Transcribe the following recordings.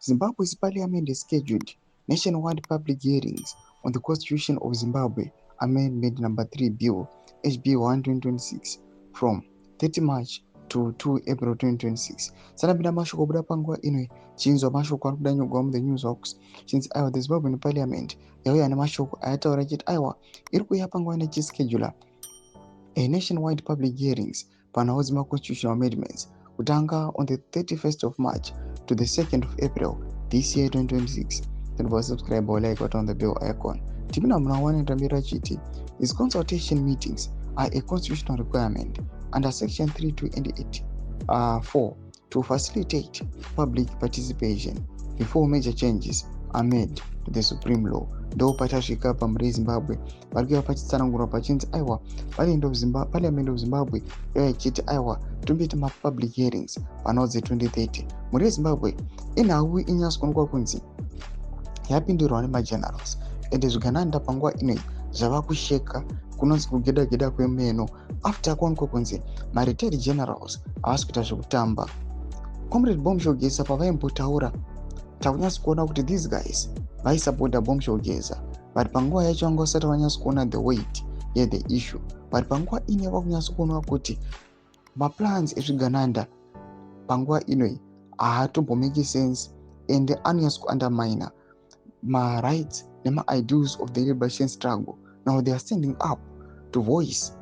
Zimbabwe's parliament has scheduled nationwide public hearings on the Constitution of Zimbabwe Amendment Number 3 Bill, HB 1 2026, from 30 March to 2 April 2026. Sanapinda mashoko obuda panguva ino, chinzwa mashoko ari kuda nyogwa muThe News Hawks. Chinzi aiwa, the Zimbabwean parliament yauya nemashoko ayataura ichiti aiwa, iri kuuya panguva nechischedula a nationwide public hearings panhau dzemaconstitutional amendments, kutanga on the 31st of March to the 2nd of April this year, 2026. Don't subscribe or like or on the bell icon. Tipinda muna 1 tambira chiti these consultation meetings are a constitutional requirement under section 328 4 to facilitate public participation before major changes are made to the supreme law. Ndo patasvika pamuri Zimbabwe vari kuya pachitsanangurwa pachinzi aiwa, Parliament of Zimbabwe yauya ichiti aiwa, tomboita mapublic hearings panhau dze2030. Mhuri yeZimbabwe, inhau inyatso kuonekwa kunzi yapindirwa nemagenerals, ende zvigananda panguva inoi zvava kusheka kunonzi kugeda geda kwemeno after kuwanikwa kunzi maretired generals havasi kuita zvekutamba. Comrade Bombshell Geza pavaimbotaura, takunyatso kuona kuti these guys vaisapota Bombshell Geza, but panguva yacho vanga vasati vanyatso kuona the weight yethe issue. But panguva ino yava kunyatso kuonwa kuti maplans ezvigananda panguva inoi haatombomake sense and anonyatso kuundermina marights nemaideals of the liberation struggle. Now they are standing up to voice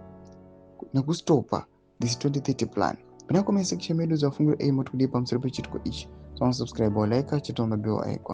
nekustopa this 2030 plan. Pana comment section medu dzafungiro ei moti kudii pamusoro pechitiko ichi? So subscribe or like, chit on the bell icon.